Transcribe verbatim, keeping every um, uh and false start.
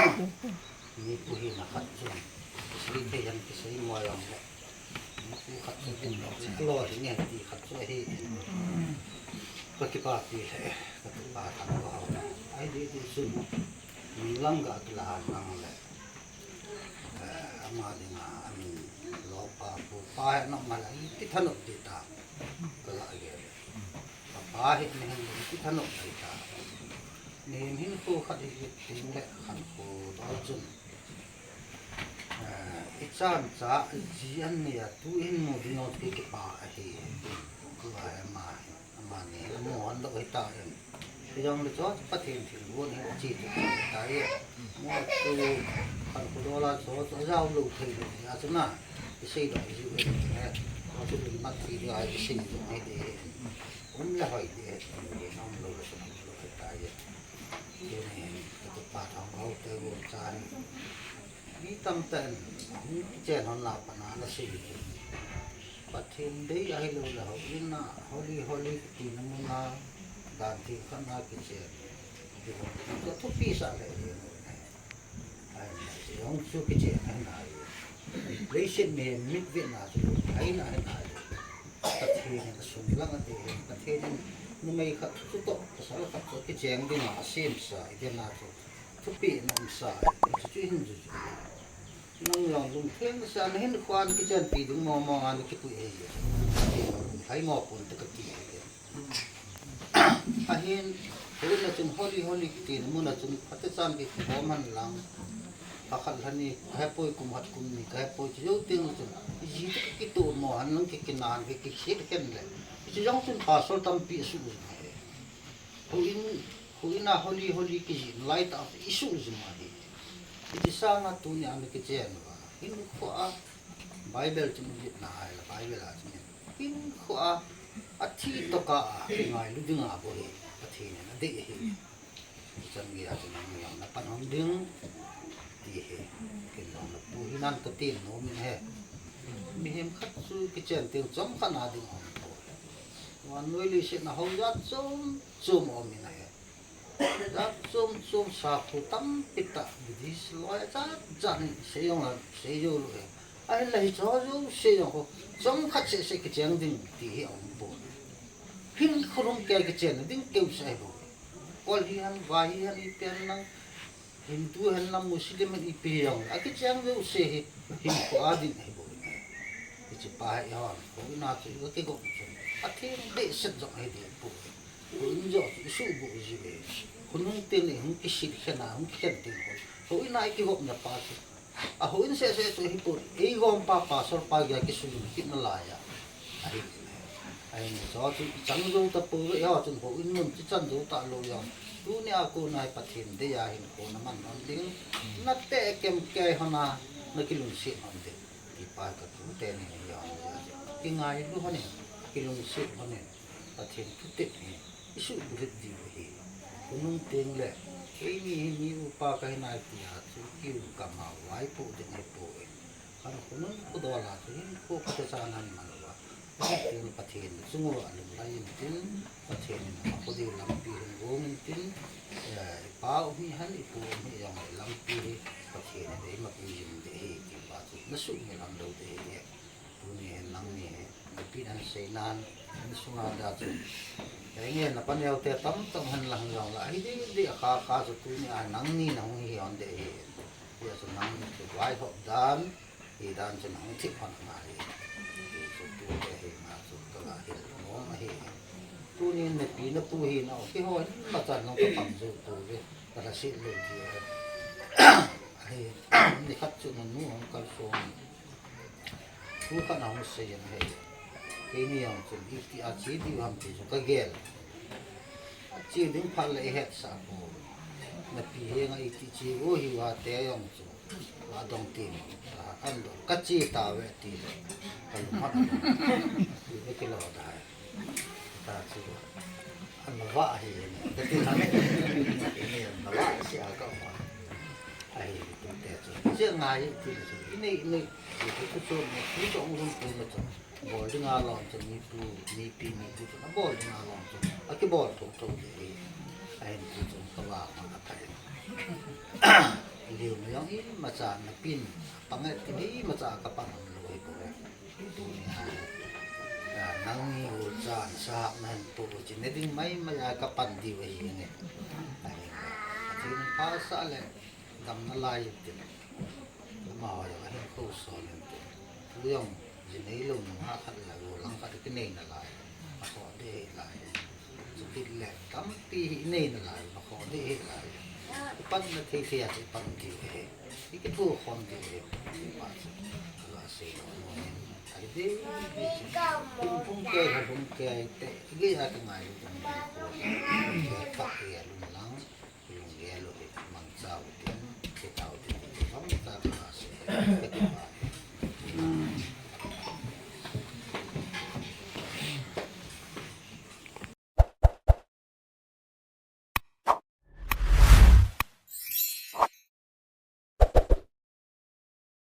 Mipu hina khat chu kisei thei ham, kisei mo jong le, mipu khat chu din lo, lo hi nge ti khat chu ahi. Ka kipapi le, ka tupa thang ko hau. Ai di di sun, min lang ga kila lang le. Eh, ama dinga, amin lo pa, pu pa he no ma la, i ti thano di ta. Ka la ge. Ka pa he ni hen i ti thano di ta. Ni hin ko khat hi ting le khan ko do chun. Eh, i chan cha ji an ni a tu in mu ding ong ki ki pa ahi. Ku a ma hi. Ama ni mu an do hi ta em. Ti jong le cho Pathen thil gon hi chi ti ta ye. Mu tu khan ko do la cho cho jao lo thei lo ya chu na. I sei do i ju e. Ko chu ma ti do ai sei do ni de. Um le hoi de. Ni nom lo le so lo ta ye. Ye ni ka tu pa thang au te gon cha ni. Mi tamtah in, hung kichen hon la pana la sei. Pathen dei ahilou le houin a, holy, holy kiti na mun a, dan theng khat na kichen. Ti ho, ka thupi sa le, ai, jong chu kichen ahi nai. Leiset mi mit ve na chu, ai na ahi nai. Pathen in asung lang ate, Pathen in numei khat chu toh, pasal khat chu kicheng ding a, asem sa, i ve na chu. Thupi na um sa, chu chu hin chu chu. Nang jong lungtheng sa na hin khuan kichenpi ding mo mo ngan kipui e. Hai mo pon te kati e. Ahin, hoi na chun holy, holy kiti na mun a chun pate chan ki khom han lang. Pakhat lhani, ka hepoi kum hat kum ni, ka hepoi chu jou teng chun. Ji te ki to mo han lang ki kinan ki ki sit ken le. Chu jong chun pastor tampi su. Houin, houin a holy, holy kijih lai tah i suh jing ahi. Hiti sanga tuni a na kichen uva. Hinkho a Bible chu i vet na ahile Bible a chu hinkho a athi toh kah a kingailu dinga bou hi Pathen in adei ahi. Hichan gei a chu nang jong na pan hon ding ti hi. Ken jong na pu hi nan ka tin nom in ahi. Mihem khat chu kichen teng chomkhat na ding aum poi. Vannoi leiset na ho jat chom chom aum in ahi. Jat chom chom sakhu tampi tah Buddhist loi jat jat in sei jong la sei jou lou e. Ahinla hiche ho jouse jong ho chomkhat seh seh kicheng ding ti hi aum poi. Hinkho lhung kei a kichen ding keu seh ahi bou. Kol hi hen, Vai hi hen, ipi hen lang, Hindu hen lang, Muslim hen, ipi jong, akicheng jouse hi hinkho a ding ahi bou. Hiche pa hi hon, houin a chu i kigop chun, Pathen dehset jong ahi ding poi. Houin joh chu i suhboh jiu ve. Khonung teng le hung kisit khen a, hung kikhen teng hon. Houin a i kigopna pa chu. A houin seh seh chu hipon. Ei gom pa, pastor pa gei a kisujin kit nalai a. Ahi. Ahin chu chu i chang jou tapouve, eiho chun houin mun chu chan jou talou jong. Tuni a kon a hi Pathen dei a hinkho na man hon ding. Na tehkem kei hon a, na kilungset hon ding. Ti pa ka tute ni hi jong. Kingailu hon in, kilungset hon in. Pathen thutep hi i suhbulhit diu ahi. Khonung teng le, keini hi mi upa kahi nai tia chu kiu kama vaipoh ding ahipoi. Khan khonung khodol a chu hinkho phatecha nan man uva. Pathen, Pathen chunguva lunglhai intin, Pathen in ama kho diu lampi hin gong intin, eh, i pa um hihen, i pu um hihen, lampi hi Pathen in eima pui jing ding ahi, ti pa chu na suhmil hon lou ding ahi. Tuni hin nangni hi, nupi nan seinan, insunga da chu. Henge na paneo te tamtah hen lang jong la, hi ding ding a kha kha chu tuni a nangni na hung hi hon ding ahi. Hia chu nangni chu vaihop dan, hi dan chu nahung thip hon ngai. Hi chu tute hi nga chu ka ga hil nom ahi. Tuni napi napu hi na, keiho hin machan nung ka pang jou tou ve, ka lhaset lou ti ahi. Ahi, nikhat chu nanu hung kalsong. Thu khat ahung seiyin ahi. Keini jong chun iti a che diu ham ti chu ka gel. Ache ding phat le ihetsah poi. Napi henga iti che u hiu a te jong chu. Adong tin. Ka an dong. Ka che tauve ti le. Ka lunghan adong. Ti ve kilo dai. Ta chu. An na va hi ne. Ka ti na. Ni an na va si a ka va. Ahi, tute chu. Che ngai ti le chu. Inei, inei. Ti chu chu ne. Ti chu ong lum ti le chu. Bol dinga lom chu mipu, mipi, mipu chu. Abol dinga lom chu. Akibol thou thou ding ahi. Ahin ti chu ka va ma ka thai. Hiu na jong imacha napin, pang e ti imacha kapan lou hi bou e. Tunia, a, nangni u chan sahap nahin po u chu nading maimai a kapan diu ahi nge. Ahi nge. Atheng phasah le damna lai tin. Amaho jong ahin kho sol in tin. Tu jong ji neilou nung ha khat la u lang khat kinei nalai. Akhoh ding hilai. Chukit le tampi hi inei nalai, akhoh ding hilai. Ipan na thei thei a chu ipan diu ahi. Ikipu khom diu ahi. Pa chu. Ala sei lou lou hin. Ahi ding, ding chu. Hung, hung kei la, hung kei te. Igei a ka ngai lou ding ding ko. Hung kei pa e lung lang. Lung gel u hi mangcha u tin, kitao tin, mangcha ka sei.